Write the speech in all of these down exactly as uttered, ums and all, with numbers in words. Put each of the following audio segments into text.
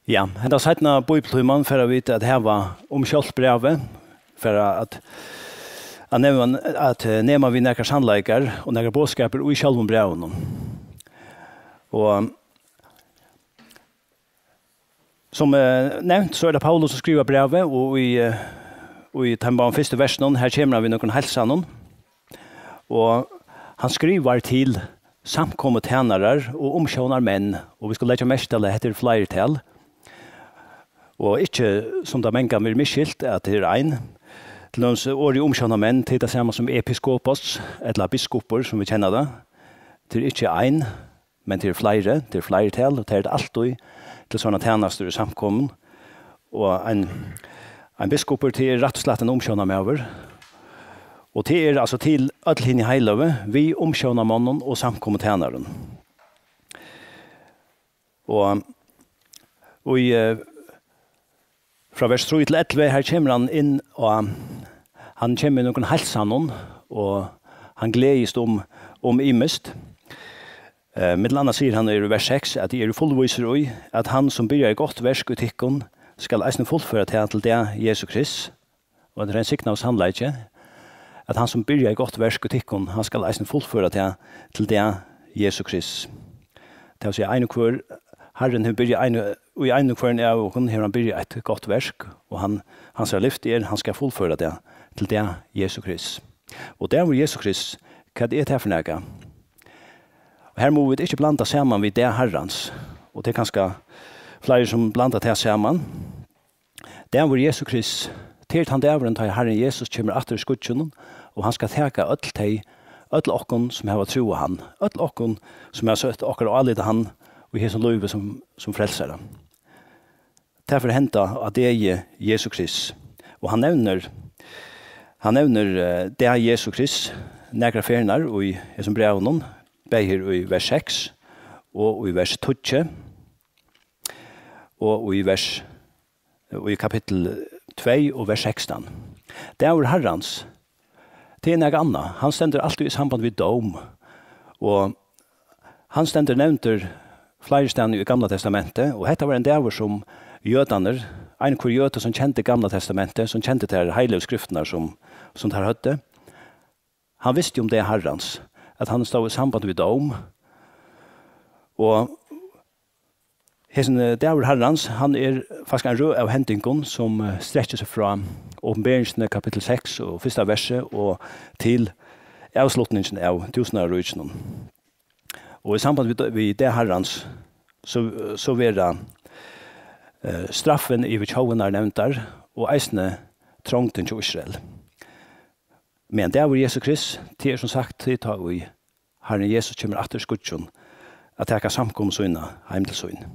Ja, henda seinna bíbliutíman fara vit at hava um sjálvt brævið, fara at, at, nema, at eh, nema við nakrar sannleikar og nakrar boðskapir í sjálvum brævinum. Og sum eh, nevnt, so er tað Paulus, sum skrivar brævið, og í, eh, í teimum báðum fyrstu versunum, her kemur hann við nøkrum heilsanum, og hann skrivar til samkomutænarar og umsjónarmenn, og vit skulu leggja merki til, at hetta er fleirtal, og ikki, sum tað mangan verður misskilt, at tað er ein. Til dømis orðið umsjónarmenn, tað er tað sama sum episkopos, ella biskupur, sum vit kenna tað. Tað er ikki ein, men tað er fleiri, tað er fleirtal, og tað er tað altíð til sovorðnar tænastur í samkomum. Og ein, ein biskupur, tað er rætt og slætt ein umsjónarmaður. Og tað er altso til øll hini heiløgu, við umsjónarmonnum og samkomutænarum. Og, og í, eh, frá vers trý til ellivu, her kemur hann inn, og hann kemur við nøkrum heilsanum, og hann gleðist um, um ymiskt. Eh, millum annað sigur hann í vers seks, at: "Eg eri fullvísur í, at hann, sum byrjaði gott verk í tykkum, skal eisini fullføra tað til dag Jesu Krists." Og hetta er ein signaður sannleiki, at hann, sum byrjaði gott verk í tykkum, hann skal eisini fullføra tað til dag Jesu Krists. Tað vil siga, ein og hvør Harrin hevur byrjað ein, í ein og hvørjum av okkum hevur hann byrjað eitt gott verk, og hann, hansara lyfti er, hann skal fullføra tað til dag Jesu Krists. Og dagur Jesu Krists, hvat er tað fyri nakað? Og her mugu vit ikki blanda saman við dag Harrans, og tað er kanska fleiri, sum blanda tað saman. Dagur Jesu Krists, tað er tann dagurin, tá ið Harrin Jesus kemur aftur í skýggjunum, og hann skal taka øll tey, øll okkum, sum hava trúð á hann, øll okkum, sum hava sett okkara álit á hann í hesum lívi sum, sum frelsara. Tað fer at henda á degi Jesu Krists. Og hann nevnir, hann nevnir, eh, dag Jesu Krists nakrar ferðir í hesum brævinum, bæði her í vers seks og í vers tíggju og í vers, í kapittul tvey og vers sekstan. Dagur Harrans, tað er nakað annað. Hann stendur altíð í samband við dóm, og hann stendur nevndur fleiri staðni í Gamla Testamenti, og hetta var ein dagur, sum jødarnir, ein hvør jødi, sum kendi Gamla Testamenti, sum kendi tær heiløgu skriftirnar, sum, sum teir høvdu, hann visti um dag Harrans, at hann stóð í samband við dóm, og hesin, eh, dagur Harrans, hann er faktiskt ein røð av hendingum, sum, eh, strekkir seg frá Opinberingini kapittul seks og fyrsta versi og til avslutningin av túsundáraríkinum. Og í samband við, við dag Harrans, so, so verða, eh, straffin yvir tjóðirnar nevndar og eisini trongdin hjá Ísrael. Men dagur Jesu Krists, tað er sum sagt, tað er tá ið Harrin Jesus kemur aftur í skýggjum at taka samkomu sína heim til sín.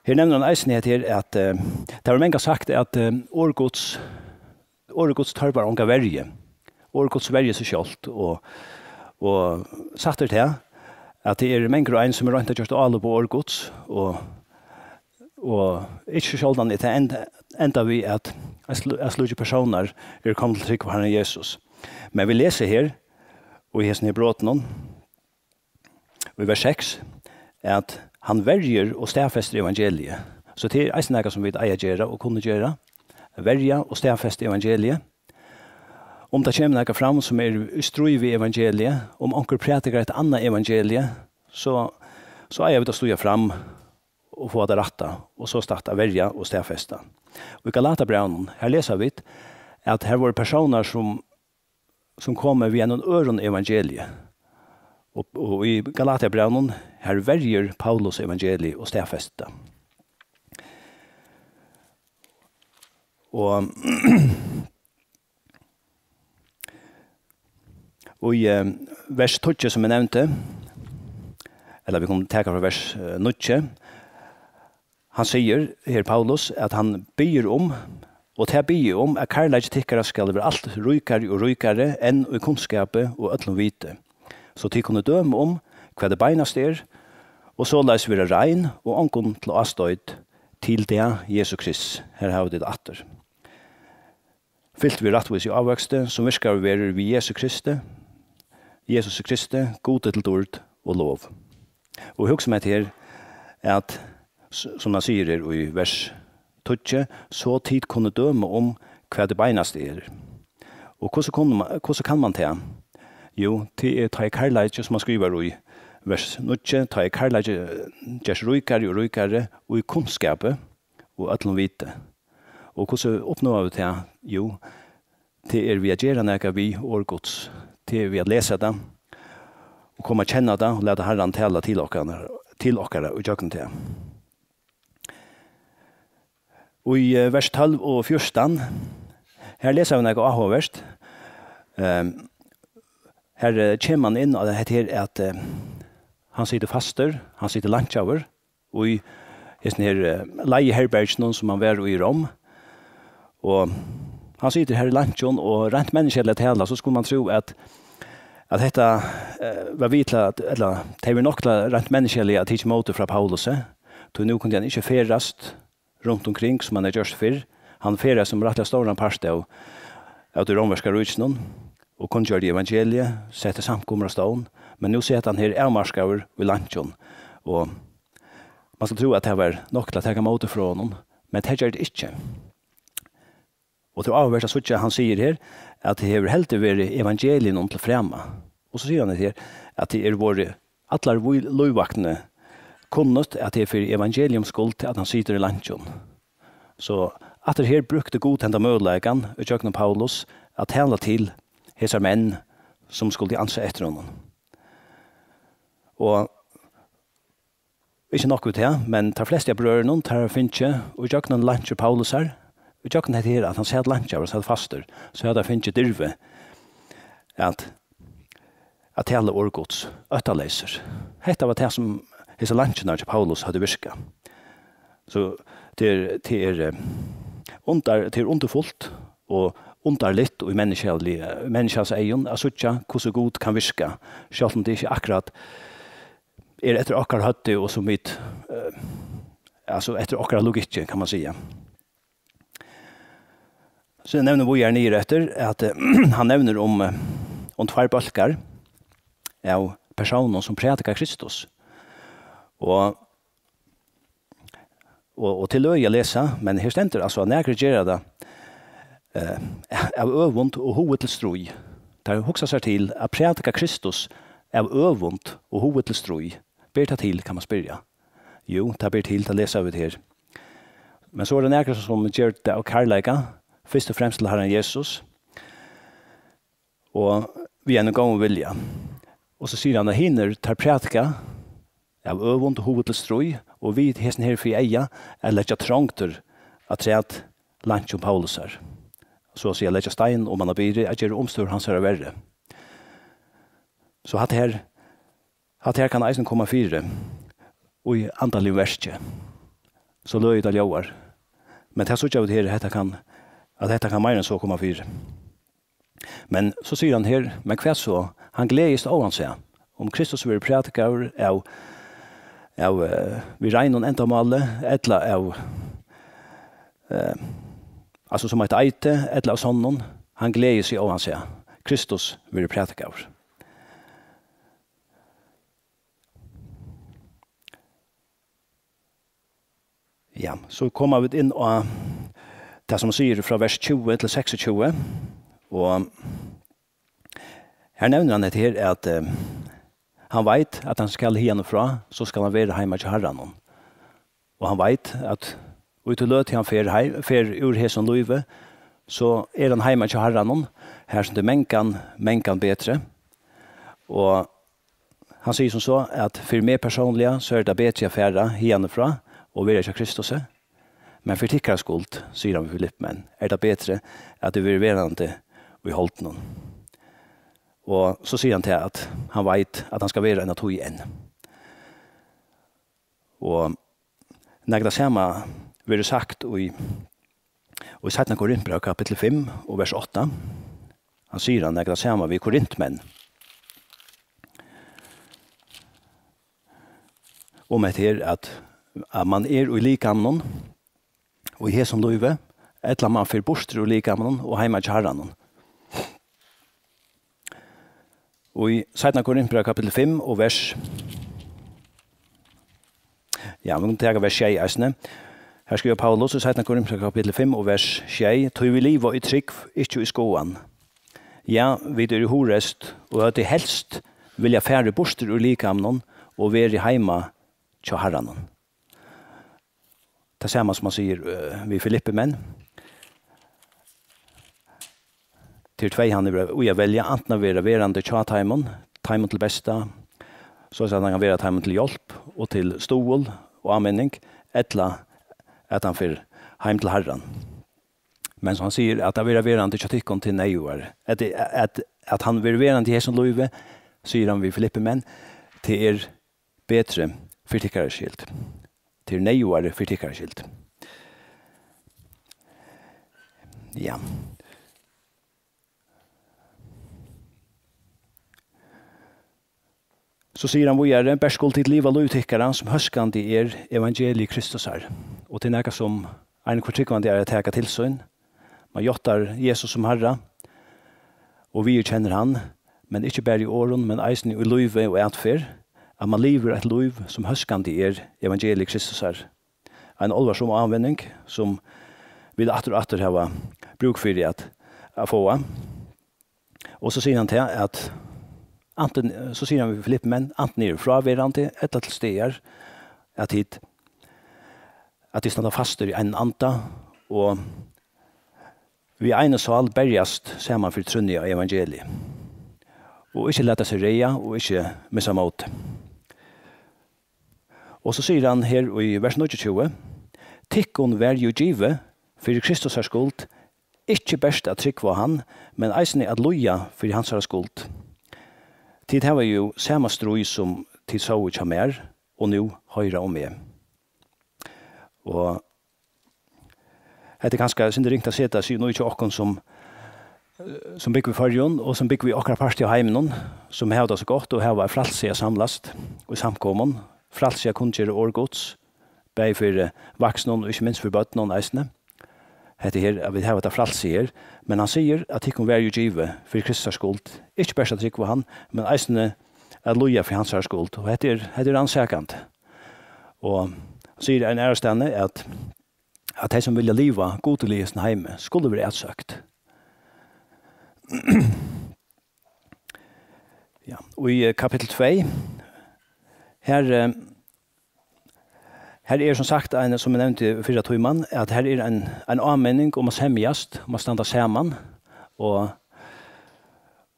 Her nevnir hann eisini hetta her, at, eh, tað var mangan sagt, at, eh, orð Guds, orð Guds tørvar onga verju. Orð Guds verjir seg sjálvt, og, og satt er tað, at tað er mangur ein, sum hevur roynt at gjørt álop á orð Guds, og Og ikki so sjáldan er tað enda, enda við, at, at slu-, at slíkir persónar eru komnir til trúgv á Harran Jesus. Men vit lesa her, og í hesum her brotinum, í vers seks, at hann verjir og staðfestir evangeliið. So tað er eisini nakað, sum vit eiga at gera og kunnu gera, verja og staðfesta evangeliið. Um tað kemur nakað fram, sum er í stríð við evangeliið, um onkur prædikar eitt annað evangelie, so, so eiga vit at stíga fram og fáa tað rætta, og sostatt at verja og staðfesta. Og í Galatabrævinum, her lesa vit, at her vóru persónar, sum, sum komu við einum øðrum evangelie. Og, og í Galatabrævinum, her verjir Paulus evangelie og staðfestir tað. Og Og í, eh, vers tíggju, sum eg nevndi, ella vit kunnu taka frá vers, eh, níggju, hann sigur her, Paulus, at hann biður um, og tað biði eg um, at kærleiki tykkara skal vera alt ríkari og ríkari, enn í kunnskapi og øllum viti, so tit kunnu døma um, hvat tað beinasta er, og soleiðis vera rein og ongum til ástoyt, til dag Jesu Krists. Her hava vit tað aftur. Fylt við rættvísi ávøksti, sum virkaður verður við Jesu Kristi, Jesus Kristi, Gudi til dýrd og lov. Og hugsa um hetta her, at s-, sum hann sigur her í vers tíggju, "So tit kunnu døma um, hvat tað beinasta er." Og hvussu kunnu ma-, hvussu kann mann tað? Jú, tað er, tá ið kærleiki, sum hann skrivar í vers níggju, tá ið kærleiki, eh, gerst ríkari og ríkari í kunnskapi og øllum viti. Og hvussu uppnáa vit tað? Jú, tað er við at gera nakað við orð Guds. Tað er við at lesa tað og koma at kenna tað og lata Harran tala til okkara, til okkara í gjøgnum tað. Í, eh, vers tólv og fjúrtan, her lesa vit nakað áhugavert. Ehm, her, eh, kemur mann inn á hetta her at, eh, hann situr fastur, hann situr leinkjaður í hesum her, eh, leigu herberginum, sum hann var í Rom. Og hann situr her í leinkjum, og reint menniskjaliga talað, so skuldi mann trúð at, at hetta, eh, var við til at, ella tey vóru nokk til at reint menniskjaliga at tikið ímóti frá Paulusi, tí nú kundi hann ikki ferðast runt umkring, sum hann hevði gjørt fyrr. Hann ferðaðist um rættiliga stóran part av, av tí rómverska ríkinum og kunngjørdi evangeliið, setti samkomur á stovn, men nú sat hann her avmarkaður í leinkjum, og mann skal trúð, at tað var nokk til at taka ímóti frá honum, men tað gjørdi tað ikki. Og tað er áhugavert at síggja, hann sigur her, at tað hevur heldur verið evangeliinum til frama. Og so sigur hann her, at tað er vorðið allar ví-, lívvaktini kunnugt, at tað er fyri evangeliums skuld, at hann situr í leinkjum. So aftur her brúkti Gud henda møguleikan í gjøgnum Paulus at tala til hesar menn, sum skuldu ansa eftir honum. Og ikki nokk við tað, men teir flestu av brøðrunum, teir hava fingið, og í gjøgnum leinkjur Paulusar, í gjøgnum hetta her, at hann sat leinkjaður og sat fastur, so hava teir fingið dirvi at, at tala orð Guds, óttaleysir. Hetta var tað, sum hesar leinkjurnar hjá Paulus høvdu virkað. So tað er, tað er, eh, undar-, tað er undurfult og undarligt í menniskjali-, menniskjans eygum at síggja, hvussu Gud kann virka, sjálvt um tað ikki akkurát er eftir okkara høvdi og sum vit, eh, altso eftir okkara logikki, kann man siga. So eg nevni víðari niður eftir, at, eh, hann nevnir um, eh, um tveir bólkar av persónum, sum prædika Kristus. Og, og, og tað er løgið at lesa, men her stendur altso, at nakrir gera tað, eh, av øvund og hugi til stríð. Teir hugsa sær til at prædika Kristus av øvund og hugi til stríð. Ber tað til, kann man spyrja. Jú, tað ber til, tað lesa vit her. Men so er tað nakrir, sum gera tað av kærleika, fyrst og fremst til Harran Jesus, og við einum góðum vilja. Og so sigur hann, at hinir, teir prædika av øvund og hugi til stríð, og við hesum her fyri eyga at leggja trongdir afturat leinkjum Paulusar. So at siga, leggja stein oman á byrði, at gera umstøður hansara verri. So hatta her, hatta her kann eisini koma fyri í andaligum verki. So løgið tað ljóðar. Men tað síggja vit her, hetta kann, at hetta kann meira enn so koma fyri. Men so sigur hann her, men hvat so? Hann gleðist óansæð. Um Kristus verður prædikaður av, av, eh, við reinum endamáli, ella av, eh, altso sum eitt eiti, ella av sonnum, hann gleðir seg óansæð. Kristus verður prædikaður. Ja, so koma vit inn á tað sum sigur frá vers tjúgu til seksogtjúgu, og her nevnir hann hetta her, at, eh, hann veit, at hann skal hiðani frá, so skal hann vera heima hjá Harranum. Og hann veit, at í tí løtu hann fer heim, fer úr hesum lívi, so er hann heima hjá Harranum, har sum tað er mangan, mangan betri. Og hann sigur sum so, at fyri meg persónliga, so er tað betri at fara hiðani frá og vera hjá Kristusi. Men fyri tykkara skuld, sigur hann við Filippumenn, er tað betri, at eg verði verandi í holdinum. Og so sigur hann til, at hann veit, at hann skal vera eina tíð enn. Og nakað tað sama verður sagt í, í seinna Korintbræv, kapittul fimm og vers átta. Hann sigur hann nakað tað sama við korintmenn. Um hetta her, at, at man er í likamnum, og í hesum lívi, ella man fer burtur úr likamnum og heima hjá Harranum. Og í seinna Korintbræv kapittul fimm og vers, Ja, vit kunnu taka vers sjey eisini. Her skrivar Paulus í seinna Korintbrævi kapittul fimm og vers sjey: "Tí vit liva í trúgv, ikki í skoðan. Ja, vit eru hugreysd og høvdu helst viljað farið burtur úr likamnum og verið heima hjá Harranum." Tað sama sum hann sigur, eh, við Filippimenn. Tað eru tvey, hann hevur í at velja, antin at vera verandi hjá teimum, teimum til besta, soleiðis at hann kann vera teimum til hjálp og til stuðul og áminning, ella at hann fer heim til Harran. Men sum hann sigur, at at vera verandi hjá tykkum til neyðugar, at, at, at hann verður verandi í hesum lívi, sigur hann við Filippimenn, tað er betri fyri tykkara skyld. Tað er neyðugari fyri tykkara skyld. Ja. So sigur hann víðari: "Bert skulu tit liva lív tykkara, sum hóskandi er evangelii Kristusar." Og tað er nakað, sum ein hvør trúgvandi er at taka til sín. Man játtar Jesus sum Harra og viðurkennir hann, men ikki bara í orðum, men eisini í lívi og atferð, at man livir eitt lív, sum hóskandi er evangelii Kristusar. Ein álvarsom áminning, sum vit aftur og aftur hava brúk fyri at, at fáa. Og so sigur hann til at antin, so sigur hann við Filippimenn, antin eru fráverandi ella til staðar, at tit, at tit standa fastir í einum anda og við eini sál berjast saman fyri trúnni á evangeliið, og ikki lata seg ræða og ikki missa mótið. Og so sigur hann her í vers níggjuogtjúgu: "Tykkum var jú givið fyri Kristusar skuld, ikki bert at trúgva á hann, men eisini at líða fyri hansara skuld. Tit hava jú sama stríð, sum tit sóu hjá mær, og nú hoyra um meg." Og hetta er kanska eitt sindur ringt at seta seg í hjá okkum, sum, eh, sum búgva í Føroyum, og sum búgva í okkara parti av heiminum, sum hava tað so gott og hava eitt frælsi at samlast í samkomum, frælsi at kunngera orð Guds, bæði fyri vaksnum og ikki minst fyri børnum eisini. Hetta her, at vit hava hetta frælsi her, men hann sigur, at tykkum var jú givið fyri Kristusar skuld, ikki bert at trúgva hann, men eisini at líða fyri hansara skuld. Og hetta er, hetta er rannsakandi. Og hann sigur ein aðrastaðni, at, at tey, sum vilja liva gudiliga í hesum heimi, skulu vera atsøkt. Ja, og í, eh, kapittul tvey, her, eh, her er sum sagt ein, sum eg nevndi fyrra tíman, at her er ein, ein áminning um at semjast, um at standa saman, og,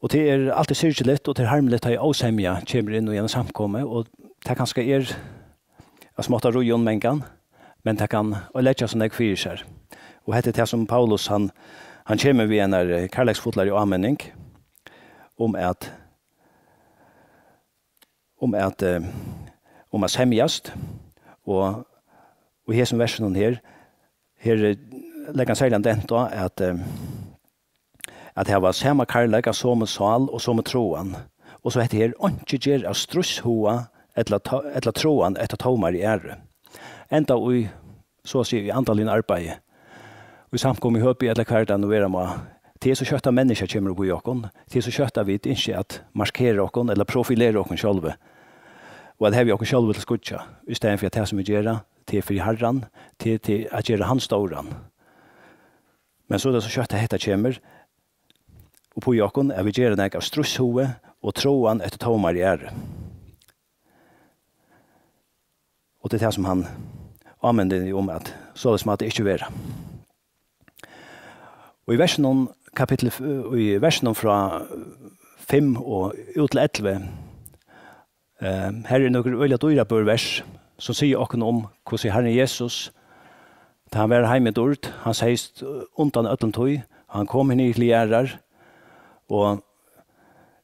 og tað er altíð syrgiligt, og tað er harmiligt, tá ið ósemja kemur inn í eina samkomu, og tað kanska er av smáttaríum mangan, men tað kann oyðileggja so nógv fyri sær. Og hetta er tað, sum Paulus, hann, hann kemur við einari, eh, kærleiksfullari áminning um at, um at, eh, um at semjast, og, og í hesum versunum her, her, eh, leggur hann serligan dent á at, eh, at hava sama kærleika, somu sál og somu tráan. Og so hetta her, einki ger av stríðshuga ella tó-, ella tráan eftir tómari æru. Enda í, so at siga, í andaligum arbeiði, í samkomu, í høpi ella hvar tað nú vera má. Tað er so skjótt, at menniskja kemur upp í okkum, tað er so skjótt, at vit ynskja at markera okkum ella profilera okkum sjálvi, og at hevja okkum sjálvi til skíggja, í staðin fyri at tað, sum vit gera, tað er fyri Harran, tað er til at gera hann stóran. Men so er tað so skjótt, at hetta kemur upp í okkum, at vit gera nakað av stríðshuga og tráan eftir tómari æru. Og tað er tað, sum hann áminni um, at soleiðis má tað ikki vera. Og í versinum, kapittul f-, í versinum frá fimm og út til ellivu, eh, her eru nøkur øgiliga dýrabør vers, sum siga okkum um, hvussu Harrin Jesus, tá hann var heima í dýrd, hann segði undan øllum tí, hann kom her niður til jarðar og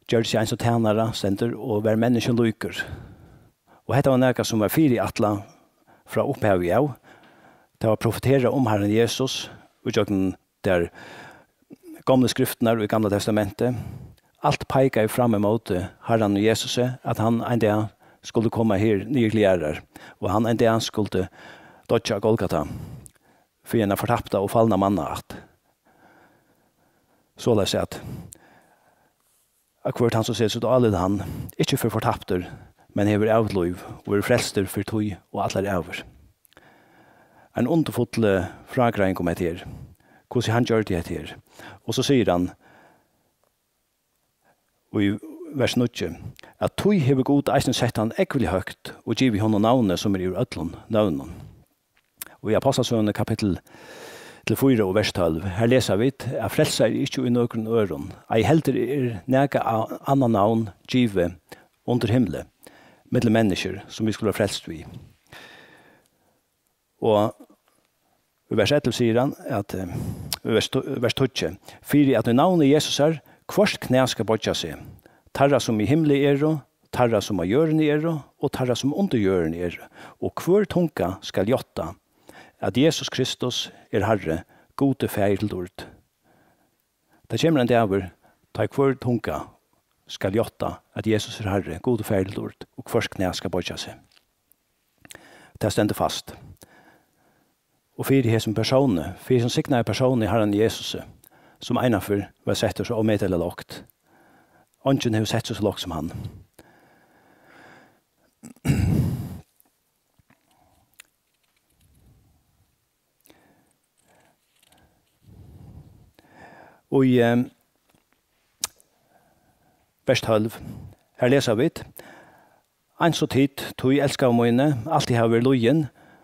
gjørdi seg eins og tænara, stendur, og var menniskjum líkur. Og hetta var nakað, sum var fyriætlað frá upphavi av. Tað var profeterað um Harran Jesus ígjøgnum tær gomlu skriftirnar í Gamla Testamenti. Alt peikaði fram ímóti Harranum Jesusi, at hann ein dag skuldi koma her niður til jarðar, og hann ein dag skuldi doyggja á Golgata fyri eina fortapta og falna mannaætt. Soleiðis at, at hvør tann, sum setir sítt álit á hann, ikki fer fortaptur, men hevur ævigt lív og verður frelstur fyri tíð og allar ævir. Ein undurfull, eh, frágreiðing um hetta her, hvussu hann gjørdi hetta her. Og so sigur hann í vers níggju, at tí hevur Gud eisini sett hann ógvuliga høgt og givið honum navnið, sum er yvir øllum nøvnum. Og í Apostlasøguni kapittul til fýra og vers tólv, her lesa vit, at frelsa er ikki í nøkrum øðrum, ei heldur er nakað a-, annað navn givið undir himli millum menniskjur, sum vit skulu vera frelst við. Og í vers ellivu sigur hann, at, eh, í vers, vers tíggju, fyri at í navni Jesusar hvørt knæ skal boyggja seg, teirra sum í himli eru, teirra sum á jørðini eru, og teirra sum undir jørðini eru, og hvør tunga skal játta, at Jesus Kristus er Harri, Gudi Faðir til dýrd. Tað kemur ein dagur, tá ið hvør tunga skal játta, at Jesus er Harri, Gudi Faðir til dýrd, og hvørt knæ skal boyggja seg. Tað stendur fast. Og fyri hesum persóni, fyri hesum signaða persóni, Harran Jesusi, sum einaferð var settur so ómetaliga lágt. Eingin hevur sett seg so lágt sum hann. Og í, eh, vers tólv, her lesa vit, eins og tit, tí elskaðu míni, altíð hava verið lýðin,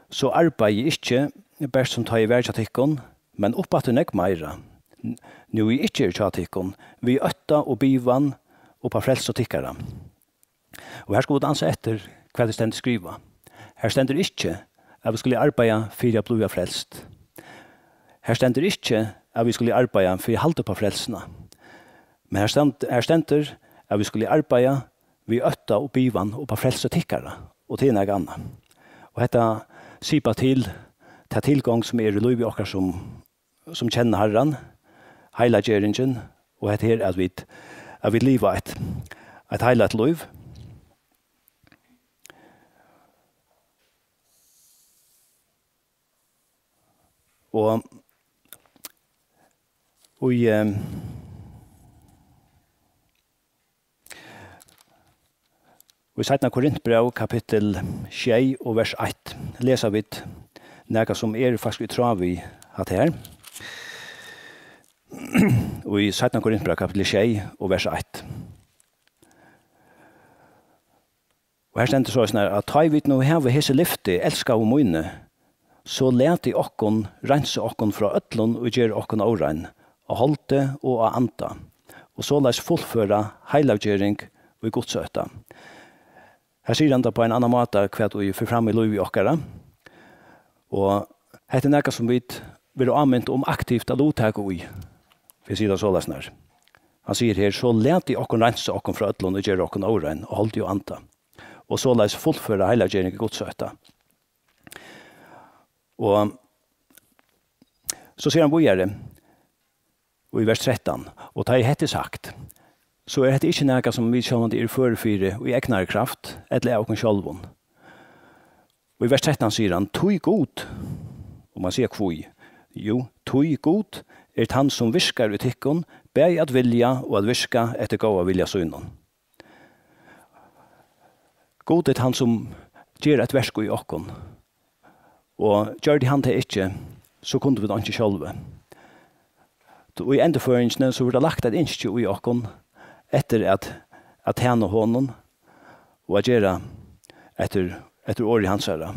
so arbeiði ikki bert sum tá eg var hjá tykkum, men uppaftur nógv meira, n-, nú eg ikki eri hjá tykkum, við ótta og bivan upp á frelsu tykkara. Og her skulu vit ansa eftir, hvat ið stendur skrivað. Her stendur ikki, at vit skulu arbeiða fyri at blíva frelst. Her stendur ikki, at vit skulu arbeiða fyri at halda upp á frelsuna. Men her stend-, her stendur, at vit skulu arbeiða við ótta og bivan upp á frelsu tykkara, og tað er nakað annað. Og hetta sipar til ta tilgongd, sum er í lívi okkara, sum sum kenna Harran, heilaggeringin, og hetta her, at vit, at vit liva eitt, eitt heilagt lív. Og, og í, eh, Og í seinna Korintbræv, kapittul sjey og vers eitt, lesa vit nakað, sum er faktiskt í tráð við hatta her. Og í seinna Korintbræv, kapittul sjey og vers eitt. Og her stendur soleiðis, at tá ið vit nú hava hesi lyfti, elskaðu míni, so latið okkum reinsa okkum frá øllum, ið ger okkum órein, á holdi og á anda, og soleiðis fullføra heilaggjering í Guds ótta. Her sigur hann tað á ein annan máta, hvat ið fer fram í lívi okkara, og hetta er nakað, sum vit verða ámint um aktivt at luttaka í, fyri at siga tað soleiðis nær. Hann sigur her: "So latið okkum reinsa okkum frá øllum, ið ger okkum órein, á holdi og anda, og soleiðis fullføra heilaggjering í Guds ótta." Og so sigur hann víðari í vers trettan: "Og tá ið hetta er sagt, so er hetta ikki nakað, sum vit sjálvandi eru før fyri í egnari kraft ella av okkum sjálvum." Og í vers trettan sigur hann: "Tí Gud", og man sigur hví, jú, "tí Gud er tann, sum virkar í tykkum, bæði at vilja og at virka eftir góða vilja sínum." Gud er tann, sum ger eitt verk í okkum. Og gjørdi hann tað ikki, so kundu vit einki sjálvi. Tí í endurføðingini, so verður tað lagt eitt ynski í okkum eftir at, at tæna honum og at gera eftir, eftir orði hansara.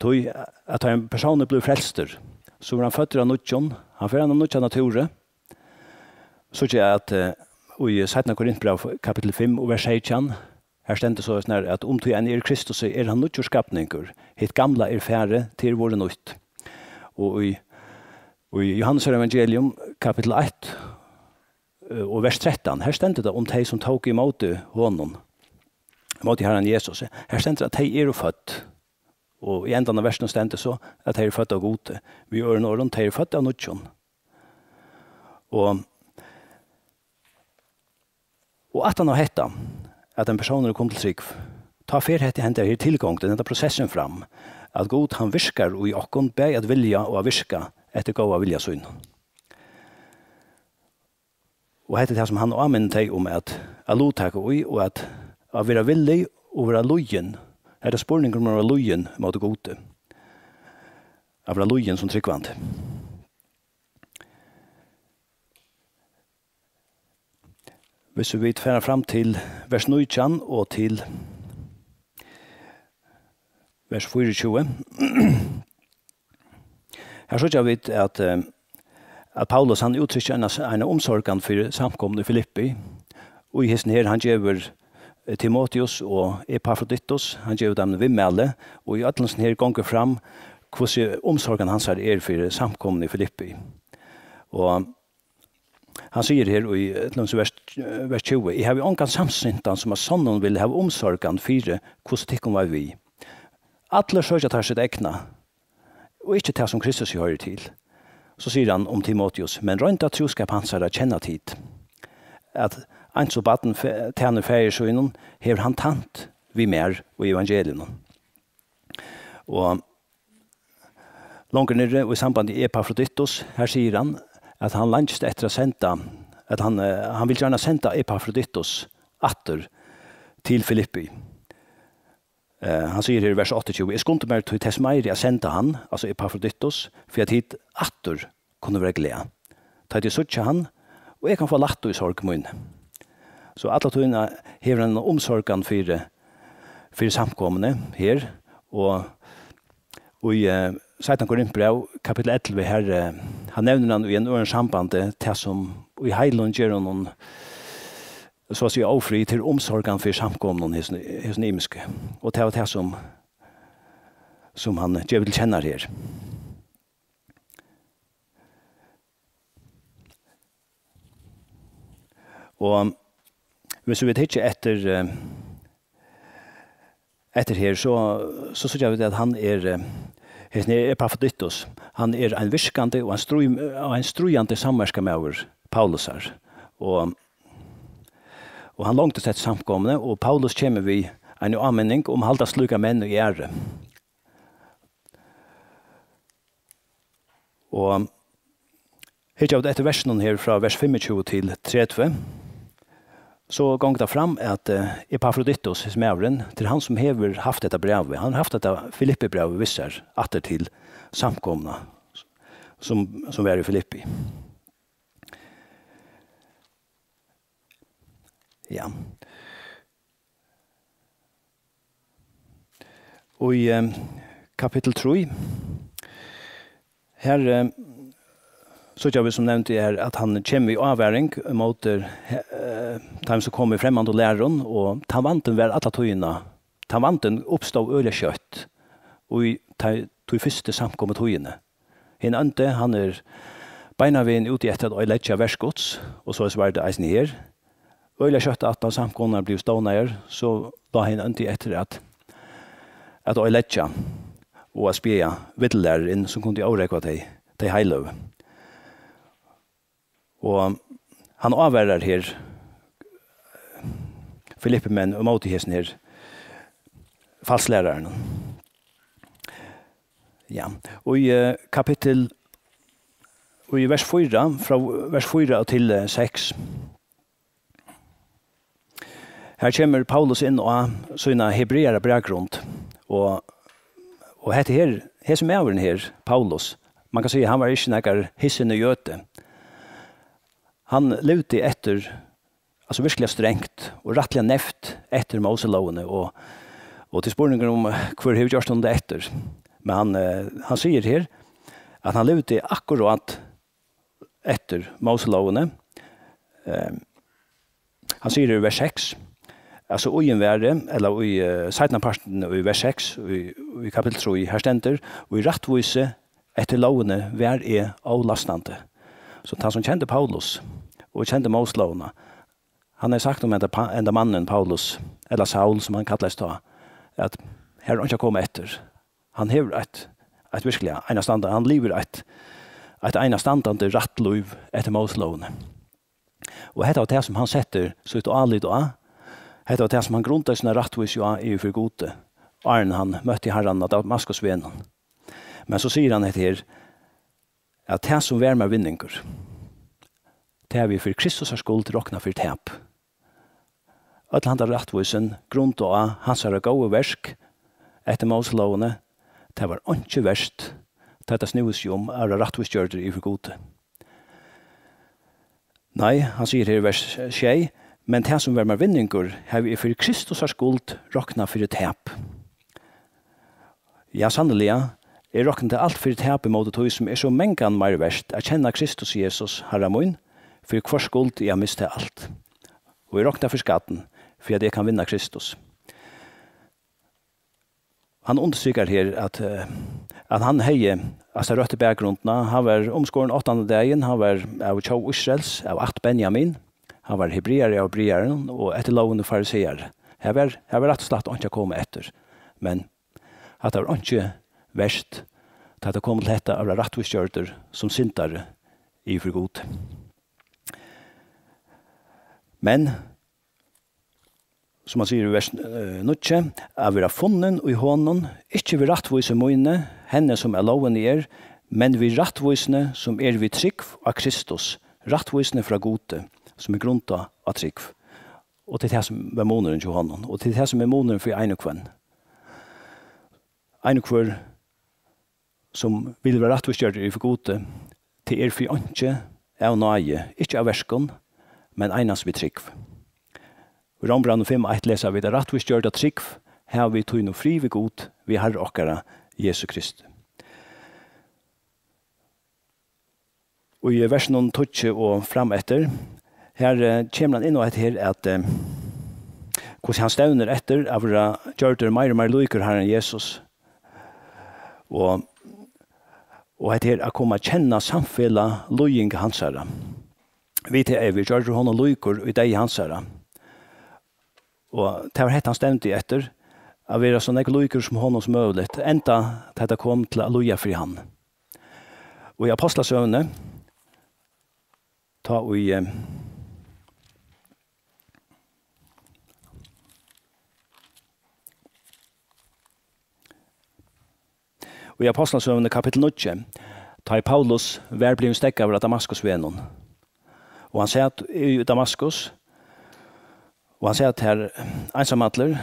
Tí at tá ein persónur blívur frelstur, so verður hann føddur av nýggjum, hann fær eina nýggja natúru. Síggja at, eh, í seinna Korintbræv, kapittul fimm og vers seytjan, her stendur soleiðis nær, at um tí ein er í Kristusi, er hann nýggjur skapningur. Hitt gamla er farið, tað er vorðið nýtt. Og í, og í Jóhannes evangelium, kapittul eitt, eh, og vers trettan, her stendur tað um tey, sum tóku ímóti honum, ímóti Harran Jesusi. Her stendur, at tey eru fødd. Og í endan av versinum stendur so, at tey eru fødd av Gudi. Við øðrum orðum, tey eru fødd av nýggjum. Og, og aftan á hetta, at ein persónur er komin til trúgv, tá fer hetta, henda her tilgongdin, henda prosessin fram, at Gud, hann virkar í okkum, bæði at vilja og at virka eftir góða vilja sínum. Og hetta er tað, sum hann áminnir tey um at, at luttaka í, og at, at vera villig og vera lýðin. Hetta er spurningur um at vera lýðin móti Gudi. At vera lýðin sum trúgvandi. Hvis vit fara fram til vers nítjan og til vers fýraogtjúgu, her síggja vit, at, eh, at Paulus, hann úttrykkir eina, eina umsorgan fyri samkomuna í Filippi. Og í hesum her, hann gevur, eh, Timoteus og Epafroditus, hann gevur teimum viðmæli, og í øllum hesum her gongur fram, hvussu umsorgan hansara er fyri samkomuna í Filippi. Og hann sigur her í, til dømis, vers, vers tjúgu: "Eg havi ongan samsintan, sum av sonnum vil hava umsorgan fyri, hvussu tykkum var við. Allir søkja teir sítt egna, og ikki tað, sum Kristus hoyrir til." So sigur hann um Timoteus: "Men roynda trúskap hansara kenna tit, at eins og barn fe-, tænir faðir sínum, hevur hann tænt við mær í evangeliinum." Og longur niðri í sambandi við Epafroditus, her sigur hann, at hann leingist eftir at senda, at hann, eh, hann vil gjarna senda Epafroditus aftur til Filippi. Eh, hann sigur her í vers áttaogtjúgu: "Eg skundi mær tí tess meiri at senda hann," altso Epafroditus, "fyri at tit aftur kunnu vera glað, tá tit síggja hann, og eg kann fáa lættu í sorg míni." So alla tíðina hevur hann eina umsorgan fyri, fyri samkomuni her, og í, eh, seinna Korintbræv, kapittul ellivu, her, eh, hann nevnir hann í einum øðrum sambandi, tað sum í heilagum ger honum, so at siga, ófrið, til umsorgan fyri samkomunum, hesum, hesum ymisku. Og tað var tað sum, sum hann gevur til kjennar her. Og hvis vit hyggja eftir, eh, eftir her, so, so síggja vit, at hann er, eh, hesin er Epafroditus. Hann er ein virkandi og ein stríð-, og ein stríðandi samverkamaður Paulusar. Og, og hann longdist eftir samkomuni, og Paulus kemur við eini áminning um at halda slíkar menn í æru. Og hyggja vit eftir versunum her frá vers fimmogtjúgu til tretivu, so gongur tað fram, at, eh, Epafroditus, hesin maðurin, tað er hann, sum hevur havt hetta brævið. Hann hevur havt hetta Filippibrævið við sær aftur til samkomuna, sum, sum var í Filippi. Ja. Og í, eh, kapittul trý, her, eh, síggja vit, sum nevnt er, at hann kemur í ávaring móti, eh, teimum, sum koma í fremmandu lærum, og tann vandin var alla tíðina, tann vandin uppstóð øgiliga skjótt í tey, tí fyrstu samkomutíðini. Hin óndi, hann er beinanvegin úti eftir at oyðileggja verk Guds, og soleiðis var tað eisini her. Øgiliga skjótt aftan samkomurnar blivu stovnaðar, so lá hin óndi eftir at, at oyðileggja og at spjaða villilærur inn, sum kundi órógva tey, tey heiløgu. Og hann ávarar her Filippimenn ímóti hesum her falsklærarunum. Ja, og í, eh, kapittul, og í vers fýra, frá vers fýra og til, eh, seks, her kemur Paulus inn á sína hebreara bakgrund, og, og hetta her, hesin maðurin her, Paulus, man kann siga, hann var ikki nakar hissin jødi. Hann livdi eftir, altso, virkiliga strangt og rættiliga neyvt eftir Móselógini, og, og tað er spurningur um, hvør hevur gjørt honum tað eftir. Men hann, eh, hann sigur her, at hann livdi akkurát eftir Móselógini. Eh, hann sigur í vers seks, altso, í ein veri, ella í, eh, seinna partin í vers seks, í, í kapittul trý, her stendur: "Og í rættvísi eftir lógini var eg ólastandi." So tann, sum kendi Paulus og kendi Móselógina, hann hevði sagt um henda pa-, henda mannin Paulus, ella Saul, sum hann kallaðist tá, at her er einki at koma eftir. Hann hevur eitt, eitt virkiliga einastanda-, hann livir eitt, eitt einastandandi rætt lív eftir Móselógini. Og hetta var tað, sum hann setti sítt álit á. Hetta var tað, sum hann grundaði sína rættvísi á yvir fyri Gudi, áðrenn hann møtti Harran á Damaskusvegnum. Men so sigur hann hetta her, at tað, sum var mær vinningur, tað havi eg fyri Kristusar skuld roknað fyri tap. Øll handa rættvísin grundað á hansara góðu verk eftir Móselógini, tað var einki vert, tá tað snúði seg um at vera rættvísgjørdur yvir Gudi. Nei, hann sigur her í vers sjey, "Men tað, sum var mær vinningur, havi eg fyri Kristusar skuld roknað fyri tap." Ja, sanniliga, eg rokni tað alt fyri tap ímóti tí, sum er so mangan meir vert, at kenna Kristus Jesus, Harra mín, fyri hvørs skuld eg havi mist tað alt. Og eg rokni tað fyri skatin, fyri at eg kann vinna Kristus. Hann undirstrikar her, at, eh, at hann hevði, altso, røttu bakgrundina. Hann var umskorin áttanda dagin, hann var av tjóð Ísraels, av ætt Benjamin. Hann var hebreari av hebrearum og eftir lógini fariseari. Her var, her var rætt og slætt einki at koma eftir. Men hatta var einki vert, tá tað kom til hetta at vera rættvísgjørdur sum syndari yvir fyri Gud. Men, sum hann sigur í vers, eh, níggju, "At vera funnin í honum, ikki við rættvísi míni, henni sum av lógini er, men við rættvísini, sum er við trúgv á Kristus, rættvísini frá Gudi, sum er grundað á trúgv." Og tað er tað, sum var munurin hjá honum, og tað er tað, sum er munurin fyri ein og hvønn. Ein og hvør, sum vil vera rættvísgjørdur yvir Gudi, tað er fyri einki av náði, ikki av verkum, men einans við trúgv. Í Rómbrævinum fimm eitt lesa vit, at rættvísgjørd av trúgv hava vit tí nú frið við Gud, við Harra okkara Jesu Kristi. Og í versinum tíggju og fram eftir, her, eh, kemur hann inn á hetta her, at, eh, hvussu hann stevnir eftir at vera gjørdur meir og meir líkur Harran Jesus. Og, og hetta her at koma at kenna samfelag líðing hansara. Við tað er vit gjørdir honum líkur í deyða hansara. Og tað var hetta, hann stevndi eftir, at vera so nógv líkur sum honum sum møguligt, enda tá tað kom til at líða fyri hann. Og í Ápostlasøguni, tá í, eh, í Ápostlasøguni kapittul níggju, tá ið Paulus var blivin steðgaður á Damaskusvegnum, og hann sat í Damaskus, og hann sat har einsamallur,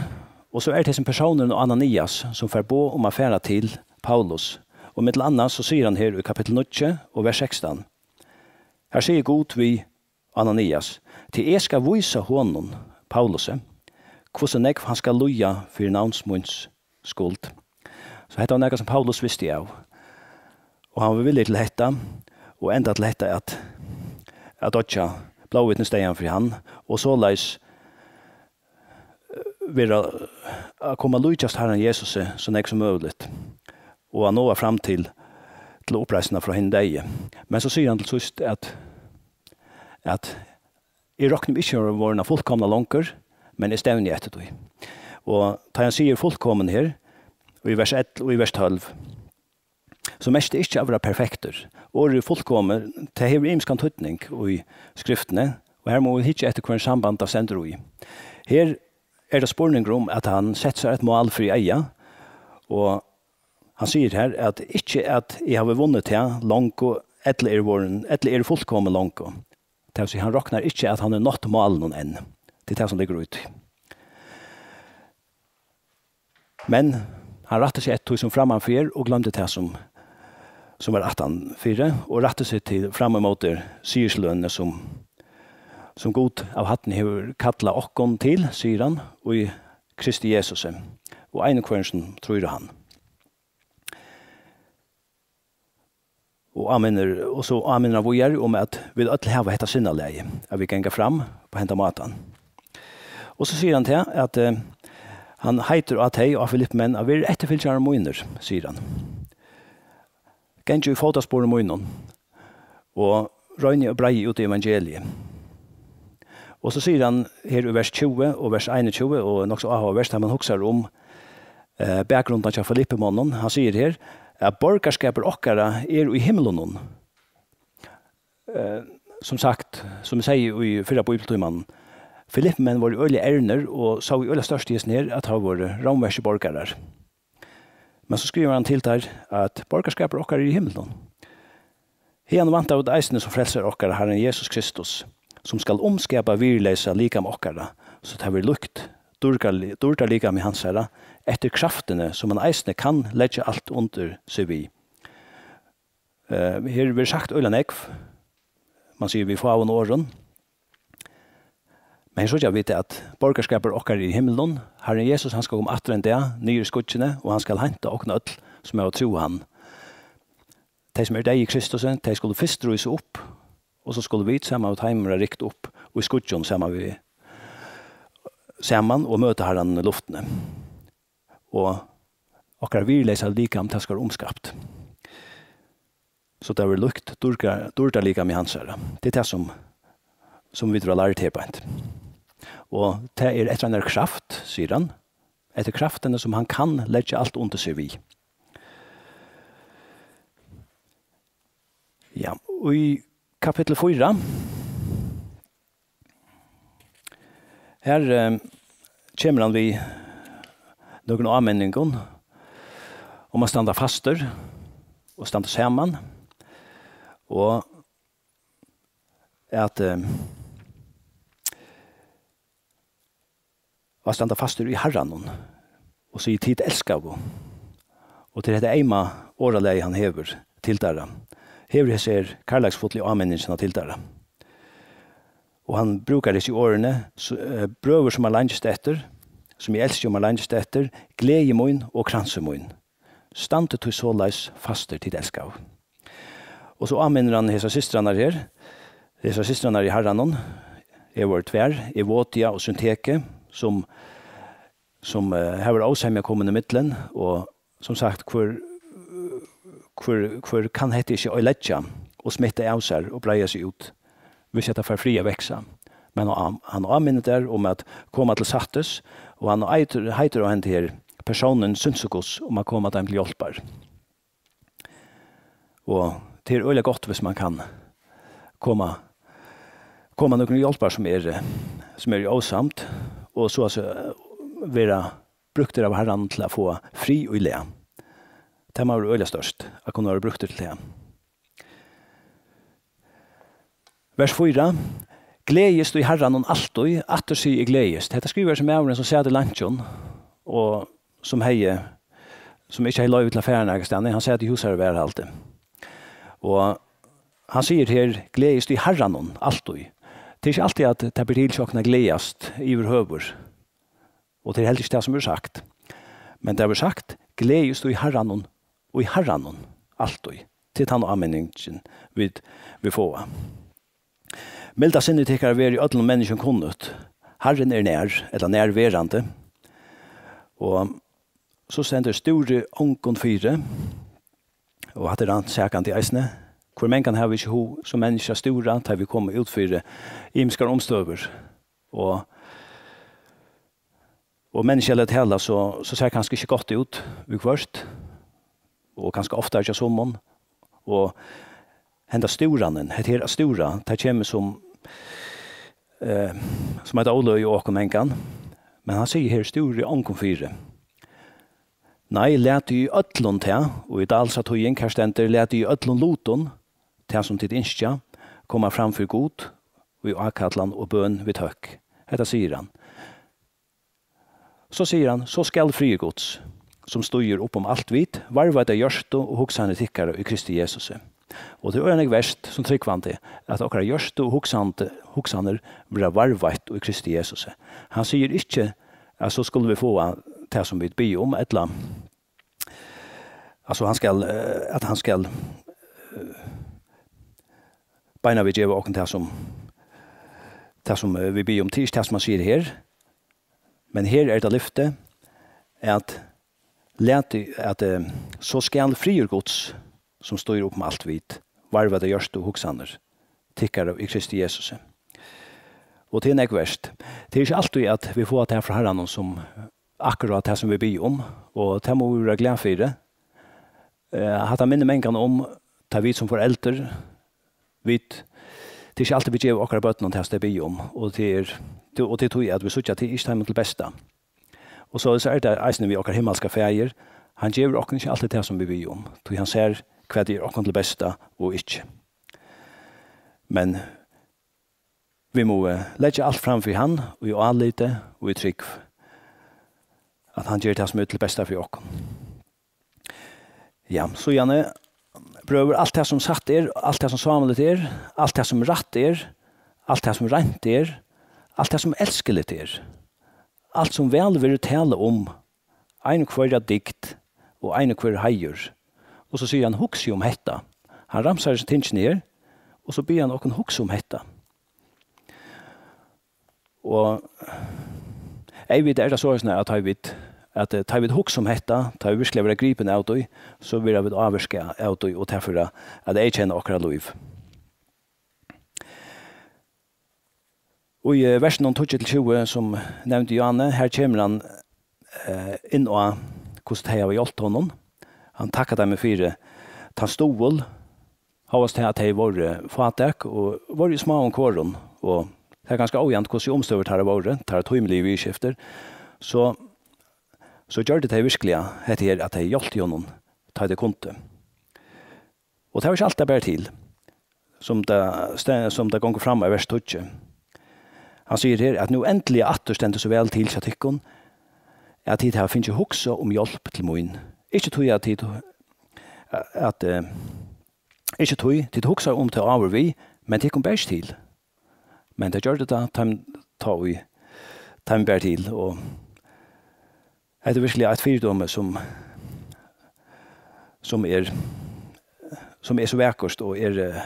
og so er tað hesin persónurin Ananias, sum fær boð um at fara til Paulus. Og millum annað so sigur hann her í kapittul níggju og vers sekstan. Her sigur Gud við Ananias, "Tí eg skal vísa honum, Paulusi, hvussu nógv hann skal líða fyri navns míns skuld." So hetta var nakað, sum Paulus visti av. Og hann var villigur til hetta, og enda til hetta at, at doyggja blóðvitnisdeyðan fyri hann, og soleiðis, eh, vera, at koma at líkjast Harran Jesusi so nógv sum møguligt, og at náa fram til, til uppreisnina frá hinum deyðu. Men so sigur hann til síðst, at, at, "Eg rokni meg ikki vorðna fullkomna longur, men eg stevni eftir tí." Og tá hann sigur fullkomin her, í vers ellivu og í vers tólv, so merkir tað ikki at vera perfektur. Orðið fullkomin, tað hevur ymiskan týdning í Skriftini, og her mugu vit hyggja eftir, hvønn samband tað stendur í. Her er tað spurningur um, at hann setti sær eitt mál fyri eyga, og hann sigur her, at, "Ikki at eg havi vunnið tað longu, ella eri vorðin, ella eri fullkomin longu." Tað vil siga, hann roknar ikki, at hann hevur nátt málinum enn. Tað er tað, sum liggur í tí. Men hann rætti seg eftir tí, sum framman fyri, og gloymdi tað, sum, sum var aftan fyri, og rætti seg til, fram ímóti sigurslønini, sum, sum Gud av hæddini hevur kallað okkum til, sigur hann, í Kristi Jesusi, og einum hvørjum, sum trýr á hann. Og áminnir, og so áminnir hann víðari um, at vit øll hava hetta sinnalagið, at vit ganga fram á henda mátan. Og so sigur hann til, at, eh, hann heitir á tey og á Filippimenn, at vera eftirfylgjarar mínir, sigur hann. Gangið í fótasporum mínum og roynið og breiðið út evangeliið. Og so sigur hann her í vers tjúgu og vers einogtjúgu, og nokk so áhugavert, tá man hugsar um, eh, bakgrunnin hjá Filippimonnum. Hann sigur her, at borgarskapur okkara er í himlunum. Eh, sum sagt, sum eg segði í fyrra bíbliutímanum, Filippimenn vóru øgiliga ernir og sóu øgiliga stórt í hesum her, at teir vóru rómverskir borgarar. Men so skrivar hann til teir, at borgarskapur okkara er í himlunum. Haðan vænta vit eisini sum frelsara okkara, Harran Jesus Kristus, sum skal umskapa virðisleysa likam okkara so tað verður líkt dýrdarli-, dýrdarlikami hansara, eftir kraftini, sum hann eisini kann leggja alt undir seg við. Eh, her verður sagt øgiliga nógv. Man sigur við fáum orðum. Men her síggja vit, at borgarskapur okkara er í himlum. Harrin Jesus, hann skal koma aftur ein dag, niður í skýggini, og hann skal heinta okkum øll, sum hava trúð hann. Tey, sum eru deyð í Kristusi, tey skulu fyrst rísa upp, og so skulu vit saman við teimum verða rykt upp í skýggjum saman við, saman og møta Harranum í luftini. Og okkara virðisleysa likam, tað skal umskapt. So tað verður líkt dýrka-, dýrdarlikami hansara. Tað er tað, sum, sum vit verða lærd her beint. Og tað er eftir einari kraft, sigur hann, eftir kraftini, sum hann kann leggja alt undir seg við. Ja, í kapittul fýra, her, eh, kemur hann við nøkrum áminningum um at standa fastur og standa saman, og at, eh, og at standa fastur í Harranum, og sigur: "Tit elskaðu." Og til hetta eyma orðalagið, hann hevur til teirra, hevur hesi her kærleiksfullu áminningina til teirra. Og hann brúkar hesi orðini: "S-, eh, brøður, sum eg leingist eftir, sum eg elski og eg leingist eftir, gleði mín og kransur mín. Standið tí soleiðis fastir, tit elskaðu." Og so áminnir hann hesar systrarnar her, hesar systrarnar í Harranum, tær vóru tvær, Evodia og Syntike, sum, sum, eh, har var ósemja komin í millum, og sum sagt, hvør, hvør, hvør kann hetta ikki oyðileggja og smitta av sær og breiða seg út, hvis hetta fær frí at vaksa? Men hann, hann áminnir tær um at koma til sattis, og hann eitur, heitir á henda her persónin Syntykus um at koma teim til hjálpar. Og tað er øgiliga gott, hvis man kann koma, koma nøkrum til hjálpar, sum er, sum er í ósamd, og so at siga, vera brúktur av Harranum til at fáa frið í lag. Tað má vera øgiliga stórt at kunna vera brúktur til tað. Vers fýra: "Gleðist í Harranum altíð, aftur sigi eg: gleðist." Hetta skrivar sum maðurin, sum sat í leinkjum, og sum hevði, sum ikki hevði loyvi til at fara nakrastaðni. Hann sat í húsherravarðhaldi. Og hann sigur her: "Gleðist í Harranum altíð." Tað er ikki altíð, at tað ber til hjá okkum at gleðast yvirhøvur. Og tað er heldur ikki tað, sum verður sagt. Men tað verður sagt: "Gleðist í Harranum, í Harranum, altíð." Tað er tann áminningin, vit, vit fáa. "Milda sinni tykkara verði øllum menniskjum kunnugt. Harrin er nær, ella nærverandi." Og so stendur: "Stúrið ongum fyri." Og hatta er rannsakandi eisini. Hvør mangan hava vit ikki hug sum menniskju at stúra, tá vit koma út fyri ymiskar umstøður. Og, og menniskjaliga talað, so, so sær kanska ikki gott út viðhvørt, og kanska ofta hjá summum. Og henda stúranin, hetta her at stúra, tað kemur sum, eh, sum eitt óløgi á okkum mangan. Men hann sigur her: "Stúrið ongum fyri." Nei, latið í øllum tað, og í Dahls týðing her stendur: "Latið í øllum lutum tað, sum tit ynskja, koma fram fyri Gud í ákallan og bøn við tøkk." Hetta sigur hann. So sigur hann: "So skal friður Guds, sum stígur upp um alt vit, varðveita hjørtu og hugsanir tykkara í Kristi Jesusi." Og tað er øgiliga nógv vert sum trúgvandi, at okkara hjørtu og hugsandi, hugsanir verða varðveitt í Kristi Jesusi. Hann sigur ikki, at so skulu vit fáa tað, sum vit biðja um, ella, altso, hann skal, eh, at hann skal, eh, beinanvegin geva okkum tað, sum, tað, sum, eh, vit biðja um. Tað er ikki tað, sum hann sigur her. Men her er tað lyftið, at latið, at, eh, "So skal friður Guds, sum stígur upp um alt vit, varðveita hjørtu og hugsanir tykkara í Kristi Jesusi." Og tað er nógv vert. Tað er ikki altíð, at vit fáa tað frá Harranum, sum akkurát tað, sum vit biðja um, og tað mugu vit vera glað fyri. Eh, hatta minnir mangan um, tá vit sum foreldur, vit, tað er ikki altíð, vit geva okkara børnum tað, sum tey biðja um, og tað er, og tað er tí, at vit síggja, at tað er ikki teimum til besta. Og soleiðis er tað eisini við okkara himmalska Faðir. Hann gevur okkum ikki altíð tað, sum vit biðja um, tí hann sær, hvat er okkum til besta og ikki. Men Vit mugu leggja alt fram fyri hann, í áliti og í trúgv, at hann ger tað, sum er til besta fyri okkum. Ja, síðani, brøður, alt tað, sum satt er, alt tað, sum sámligt er, alt tað, sum rætt er, alt tað, sum reint er, alt tað, sum elskuligt er, alt, sum væl verður talað um, ein hvørja dygd og ein hvør heiður. Og so sigur hann: "Hugsið um hetta." Hann ramsar hesi tingini her, og so biður hann okkum hugsa um hetta. Og eyðvitað er tað soleiðis, at tá vit, at, eh, tá vit hugsa um hetta, tá vit virkuliga verða gripin av tí, so verða vit ávirkað av tí, og tað fer at, at eyðkenna okkara lív. Og í, eh, versunum tíggju til tjúgu, sum nevndi Johanne, her kemur hann, eh, inn á, hvussu tey hava hjálpt honum. Hann takkar teimum fyri tann stuðul, hóast tað at tey vóru fátæk og vóru í smáum korum, og tað er kanska ójavnt, hvussu umstøður teirra vóru, teirra tímiligu viðurskiftir, so, so gjørdu tey virkuliga hetta her, at tey hjálptu honum, tá tey kundu. Og tað var ikki alt, tað bar til, sum tað ste-, sum tað gongur fram av vers tíggju. Hann sigur her, at nú endiliga aftur stendur so væl til hjá tykkum, at tit hava fingið hugsað um hjálp til mín. Ikki tí, at tit, at, eh, ikki tí, tit hugsaðu um tað áður við, men tykkum ber ikki til. Men tað gjørdi tað, teim, tá ið teim ber til, og hetta er virkuliga eitt fyridømi, sum, sum er, sum er so vakurt og er, eh,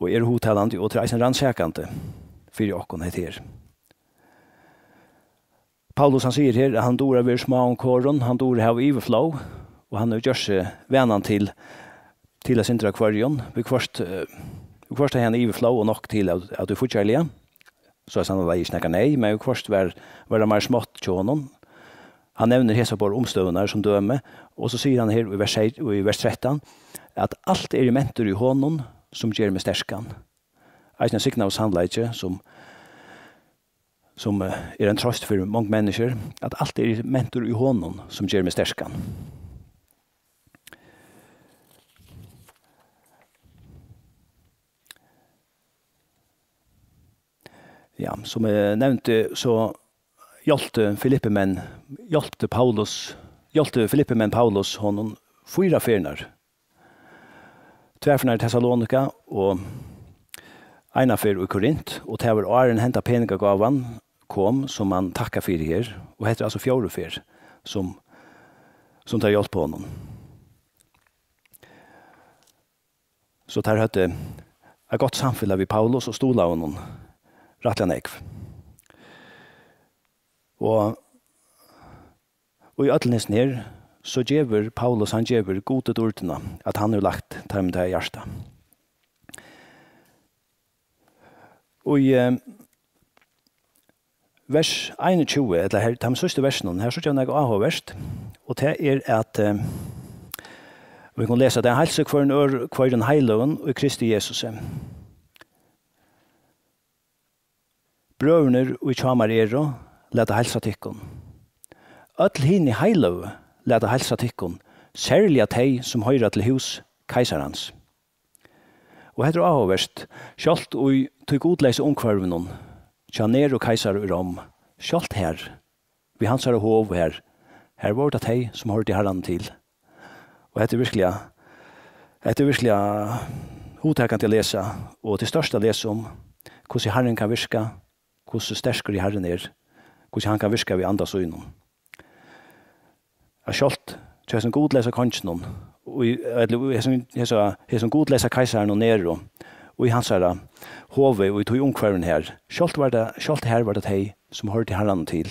og er hugtalandi, og tað er eisini rannsakandi fyri okkum, hetta her. Paulus, hann sigur her, at hann dugir at vera í smáum korum, hann dugir at hava yvirflóð, og hann hevur gjørt seg vanan til, til at syndra hvørjum. Viðhvørt, eh, viðhvørt hevði hann yvirflóð og nokk til at, at tú fíggjarliga. So at hann var ikki nakar neyð, men viðhvørt var, var tað meir smátt hjá honum. Hann nevnir hesar báðar umstøðurnar sum dømi, og so sigur hann her í vers, í vers trettan, at alt eri mentur í honum, sum ger meg sterkan. Eisini ein signaður sannleiki, sum, sum, eh, er ein trøst fyri mong menniskjur, at alt eri mentur í honum, sum ger meg sterkan. Ja, sum eg nevndi, so hjálpti Filippimenn, hjálpti Paulus, hjálpti Filippimenn Paulus honum fýra ferðir. Tvær ferðir í Tessalonika og eina ferð í Korint, og tað var áðrenn henda peningagávan kom, sum hann takkar fyri her, og hetta er altso fjórðu ferð, sum, sum teir hjálpa honum. So teir høvdu eitt gott samfelag við Paulus og stuðlaðu honum rættiliga nógv. Og, og í øllum hesum her, so gevur Paulus, hann gevur Gudi dýrdina, at hann hevur lagt teimum tað á hjarta. Og í, eh, vers einogtjúgu, ella her, teimum síðstu versunum, her síggja vit nakað áhugavert, og tað er at, eh, vit kunnu lesa tað: "Heilsið hvørjum øðr-, hvørjum heiløgum í Kristi Jesusi. Brøðurnir, ið hjá mær eru, lata heilsa tykkum. Øll hini heiløgu lata heilsa tykkum, serliga tey, sum hoyra til hús keisarans." Og hetta er áhugavert, sjálvt í tí gudleysa umhvørvinum hjá Nero keisara í Rom, sjálvt har, við hansara hov her, har vóru tað tey, sum hoyrdu Harranum til. Og hetta er virkliga, hetta er virkliga hugtakandi at lesa, og til stórt at lesa um, hvussu Harrin kann virka, hvussu sterkur í Harrin er, hvussu hann kann virka við anda sínum. At sjálvt hjá hesum gudleysa konginum, og í, ella í hesum, hesa, hesum gudleysa keisaranum Nero, og í hansara hovi, og í tí umhvørvinum her, sjálvt var tað, sjálvt har var tað tey, sum hoyrdu Harranum til.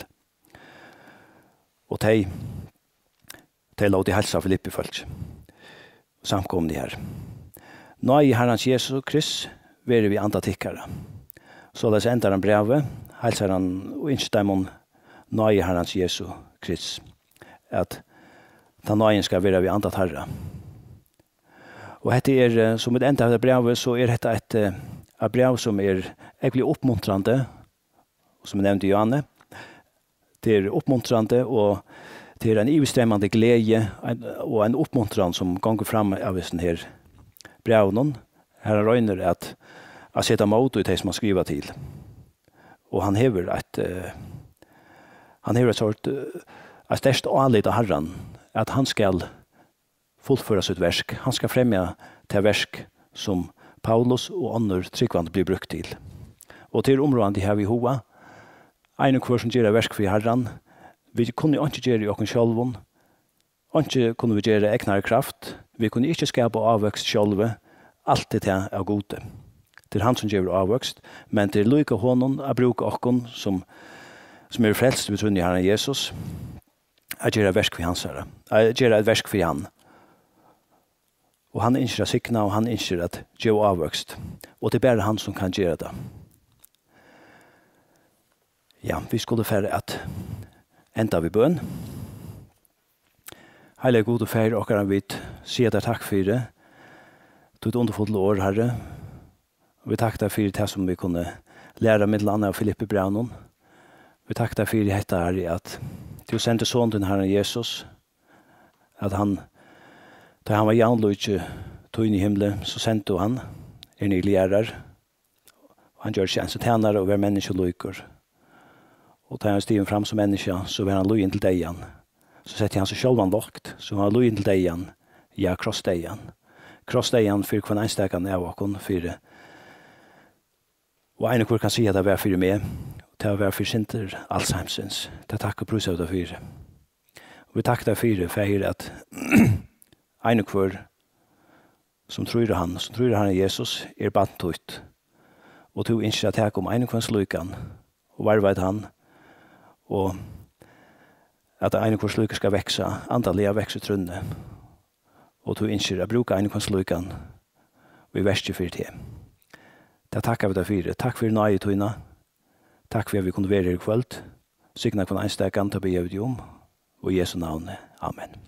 Og tey, tey lótu heilsa Filippi fólki, samkomuni her. Náði Harrans Jesu Krist veri við anda tykkara. Soleiðis endar hann brævið, heilsar hann og ynskir teimum náði Harrans Jesu Krist, at tann náðin skal vera við anda teirra. Og hetta er, eh, sum vit enda hetta brævið, so er hetta eitt, eh, eitt bræv sum er ógvuliga uppmuntrandi, sum eg nevndi, Johanne. Tað er uppmuntrandi, og tað er ein yvirstreymmandi gleði, ein, og ein uppmuntran, sum gongur fram av hesum her brævinum. Har hann roynir at, at seta mót í tey, sum hann skrivar til. Og hann hevur eitt, eh, hann hevur eitt sort, eh, eitt sterkt álit á Harran, at hann skal fullføra sítt verk. Hann skal fremja tað verk, sum Paulus og onnur trúgvandi blivu brúkt til. Og tað er umráðandi at hava í huga, ein og hvør sum ger eitt verk fyri Harran, vit kunnu einki gera í okkum sjálvum, einki kunnu vit gera av egnari kraft, vit kunnu ikki skapa ávøkst sjálvi, alt er tað av Gudi. Tað er hann, sum gevur ávøkst, men tað er líka honum at brúka okkum, sum, sum eru frelst við trúnni á Harran Jesus, at gera verk fyri hansara, at gera eitt verk fyri hann. Og hann ynskir at signa, og hann ynskir at geva ávøkst. Og tað er bara hann, sum kann gera tað. Ja, vit skulu fara at enda við bøn. Heilagi Gud og Faðir okkara, vit siga tær takk fyri títt undurfulla orð, Harri. Og vit takka tær fyri tað, sum vit kunnu læra millum annað av Filippibrævinum. Vit takka tær fyri hetta, Harri, at tú sendi son tín, Harran Jesus, at hann, tá hann var javnlíki tín í himli, so sendi tú hann her niður til jarðar. Og hann gjørdi seg eins ein tænara og var menniskjulíkur. Og tá hann var stigin fram sum menniskja, so var hann lýðin til deyðan. So setti hann seg sjálvan lágt, so hann var lýðin til deyðan, ja, krossdeyðan. Krossdeyðan fyri hvønn einstakan av okkum, fyri, og ein og hvør kann siga, at tað var fyri meg, og tað var fyri syndir als heimsins. Tað takka og prísa vit tær fyri. Og vit takka tær fyri, Faðir, at ein og hvør sum trýr á hann, sum trýr á Harran Jesus, er barn títt. Og tú ynskir at taka um ein og hvønn slíkan, og varðveita hann, og at ein og hvør slíkur skal vaksa, andaliga vaksa í trúnni. Og tú ynskir at brúka ein og hvønn slíkan í verki fyri teg. Tað takka vit tær fyri. Takk fyri náði tína. Takk fyri, at vit kunnu vera her í kvøld. Signa hvønn einstakan, tað biðja vit um. Og í Jesu navni. Amen.